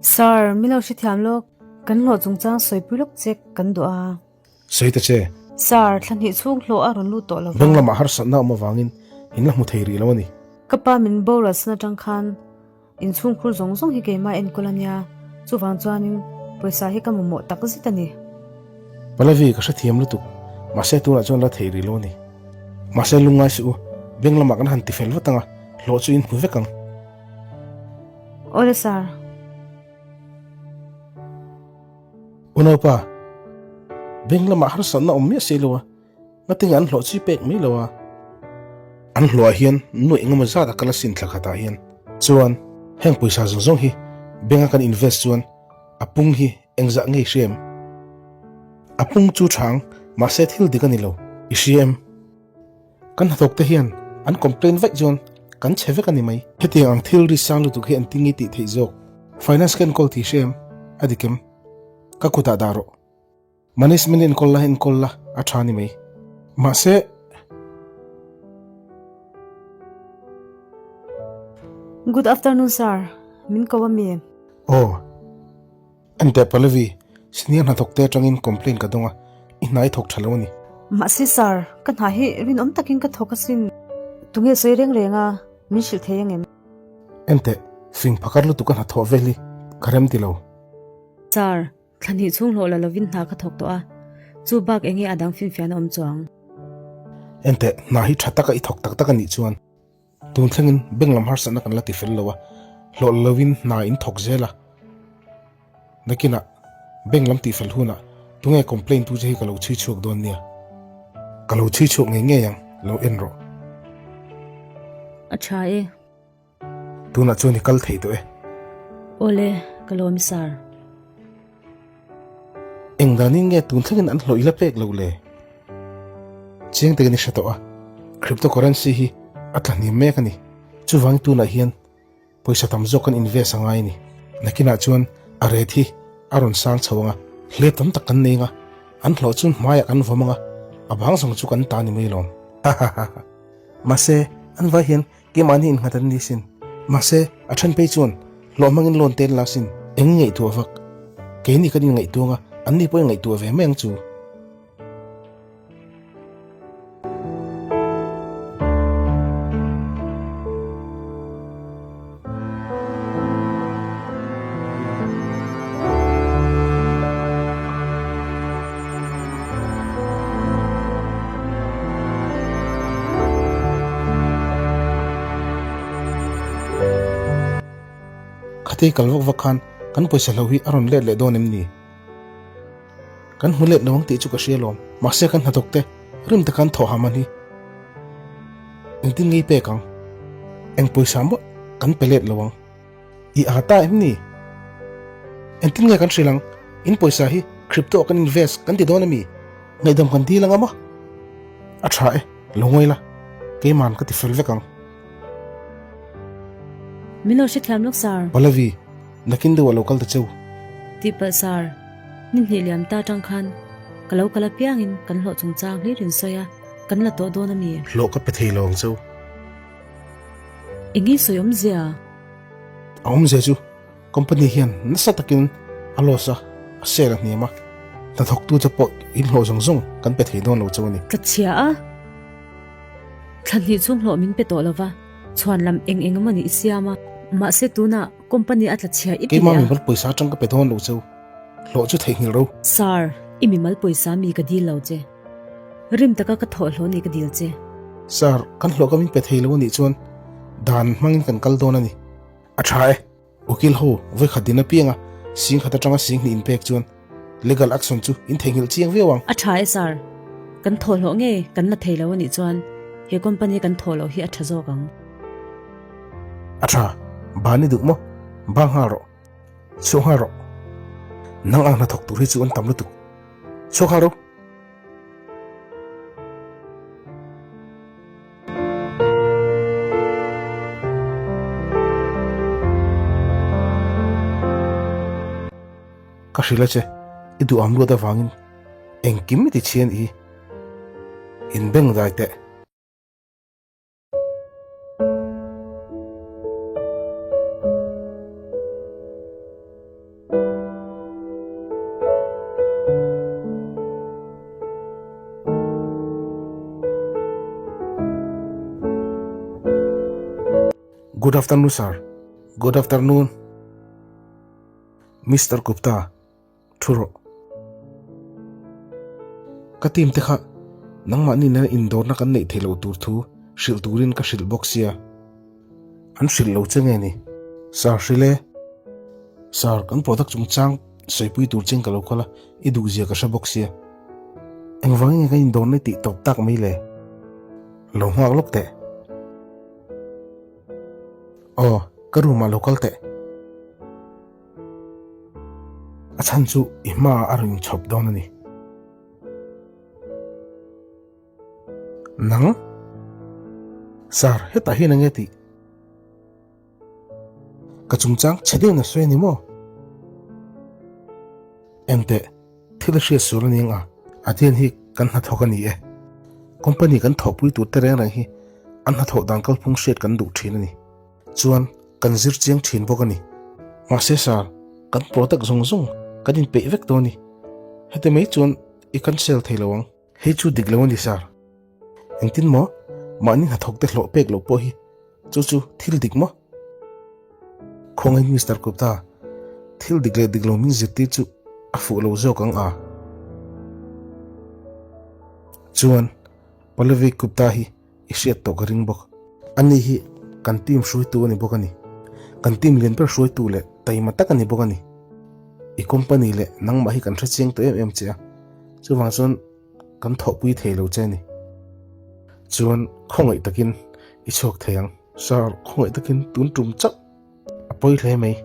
Sir, min lo hrethiam lawk. Kan hlawh chungchang sawipui lawk che kan duh a. Sawi ta che. Sir, thla hnih chhung hlawh a rawn lut tawh lo va. Bank lamah harsatna awm avangin in la hmu thei rih lo a ni. Ka pa min boral san atang khan inchhungkhur zawng zawng hi keimah enkawl a nia, chuvang chuanin pawisa hi ka mamawh tak zet a ni. Pallavi, ka hrethiam lutuk, mahse tunah chuan la thei rih lo a ni. Mahse lungngai suh u, bank lamah kan han tifel vat ang a, hlawh chu in hmu vek ang. Awle sir. Unaupa, bank lamah harsatna awm miah si lo a, ngatinge an hlawh chi pek mai lo a? An hlawhah hian nuaih engemaw zat a kal asin thla khatah hian. Chuan, heng pawisa zawng zawng hi bank a kan invest chuan a pung hi engzah nge i hria em? A pung chu chang, mahse thil dik a ni lo, i hria em? Kan hnathawk te hian an complain vaih chuan kan chhe vek a ni mai. Hetiang ang thil ri sang lutuk hi an ti nge tih theih zawk. Finance ka enkawl tih hria em? A dik em? Ka kutah dah rawh. Management enkawl la enkawl la a tha ni mai. Mahse. Good afternoon sir, min ko a mi? Aw. Enteh Pallavi, senior hnathawk te atangin complaint ka dawng a, i hna i thawk tha lo a ni. Mahse sir, ka hna hi rinawm takin ka thawk asin. Tunge sawi reng reng a, min hrilh thei angem? Enteh, fing phakar lutuk a hnathawh vel hi ka rem ti lo. Sir, thla hnih chhung hlawh la lovin hna ka thawk tawh a, chu bak enge a dang finfiahna awm chuang? Enteh, hna hi tha taka i thawk tak tak a nih chuan Tun thlengin bank lam harsatna kan la ti fel lo a, hlawh lovin hna in thawk zel a. Nakinah bank lam tih fel hunah tunge complaint tu che hi ka lo chhui chhuak dawn nia. Ka lo chhui chhuak ngei ngei ang, lo en rawh. A tha e. Tunah chuan i kal thei tawh e. Awle, ka lawm sir. Eng danin nge tun thlengin an hlawh i la pek loh le? Chiang takin i hre tawh a, cryptocurrency hi a tla hniam mek a ni. Chuvangin tunah hian pawisa tam zawk kan invest a ngai a ni. Nakinah chuan a rate hi a rawn sang chho ang a, hlep tam tak kan nei ang a, an hlawh chu hmaiah kan vawm ang a, a bang zawng chu kan ta ni mai lawm. Hahaha. Mahse, an vai hian Keimahni innghat an ni sin. Mahse, a then phei chuan hlawh hmangin loan te an la sin. Eng ngaihtuah vak? Keini kan inngaihtuang a, anni pawh inngaihtuah ve mai ang chu. Khatei kal vak vak khan kan pawisa hlo hi a rawn let leh dawn em ni? Kan hmu let lo ang tih chu ka hria lawm. Mahse kan hnathawk te rim taka an thawh ham an hi. Engtin ngei pek ang? Eng pawisa maw kan pe let lo ang? I a ta em ni? Engtin nge kan hrilh ang? In pawisa hi crypto ah kan invest kan ti dawn a mi? Ngaihdam kan dil ang a maw? A tha e, lo ngawi la, keiman ka ti fel vek ang. Min lo hrethiam lawk sir. Pallavi, nakin deuh ah lo kal ta cheu. Tihpalh sir, ni hnih liam ta tang khan ka lo kal apiangin kan hlawh chungchang hlir in sawi a, kan la tawh dawn a mi? Hlawh ka pe thei lo ang cheu. Eng nge sawi awmzia? A awmzia chu company hian nasa takin a loss a, a share a hniam a, hnathawktu che pawh in hlawh zawng zawng kan pe thei dawn lo cheu a ni. Ka chhia a, thla hnih chhung hlawh min pe tawh lova, chhuan lam eng eng emaw nih i siam a, mahse tunah company a tla chhia i ti leh a. Keimah mimal pawisa atang ka pe dawn lo cheu, hlawh chu theihnghilh ro. Sir, i mimal pawisa mi ka dil lo che. Rim taka ka thawh hlawh ni ka dil che. Sir, kan hlawh ka min pe thei lo anih chuan dan hmangin kan kal dawn a ni. A tha e, ukil ho vawikhat din apiang a sing khat atanga sing hnih inpek chuan legal action chu in theihnghilh chiang viau ang. A tha e sir, kan thawh hlawh nge kan la thei lo anih chuan he company kan thawh loh hi a tha zawk ang. A tha, ban i duh maw? Bang nghal rawh. Chhuak nghal rawh. Nang ang hnathawk tur hi chu an tam lutuk. Chhuak nghal rawh. Ka hrilh a che, i duh am luat avangin engkim i ti chhian i inbeng dai teh. Good afternoon sir. Good afternoon. Mister Gupta, thu rawh. Ka team te kha nangmahni nena indawrna kan neih theih loh tur thu hrilh turin ka hrilh bawk sia. An hrilh lo che nge ni? Sir, hrilh e. Sir, kan product chungchang sawipui tur chen ka lo kal a, i duhzia ka hre bawk sia. Engvangin nge kan indawrna i tih tawp tak mai le? Lo nghak lawk teh. Aw, ka room ah lo kal teh. A chhan chu i hmaah a rawn inchhawp dawn a ni. Nang? Sir, hetah hian enge tih? Ka chungchang chhe deuhin a sawi a ni maw? Enteh, thil a hriat sual a ni ang a, a tian hi kan hnathawk a ni e. Company kan thawhpui tur te reng reng hi an hnathawh dan kalphung hriat kan duh thin a ni. Chuan kan zir chiang thin bawk a ni. Mahse sir, kan product zawng zawng kan inpeih vek dawn a ni. Heti mai chuan i cancel thei lo ang. Hei chu dik lo a ni sir. Engtin maw? Mahni hnathawk te hlawh pek loh pawh hi chu chu thil dik maw? Khawngain Mister Gupta, thil dik leh dik lo min zirtir chu a fuh lo zawk ang a. Chuan Pallavi Gupta hi I hriat tawh ka ring bawk. Ani hi kan team hruaitu a ni bawk a ni. Kan team lian ber hruaitu leh taima tak a ni bawk a ni. I company leh nangmah hi kan hre chiang tawh em em che a, chuvang chuan kan thawhpui thei lo che a ni. Chuan khawngaih takin i chhuak thei ang. Sir, khawngaih takin tun tum chauh a pawi hle mai.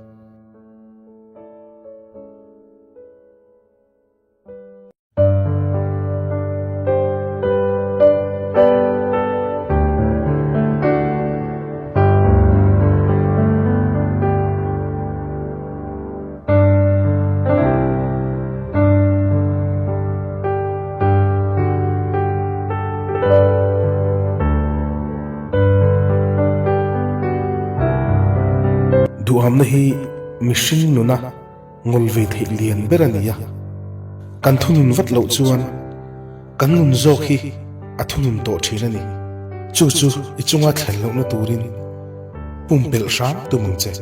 Duhamna hi mihring nuna Ngawl ve theih lian ber a ni a, kan thunun vat loh chuan kan nun zawk hi a thunun tawh thin a ni. Chu chu i chunga thlen lohna turin pumpelh hram tum ang che.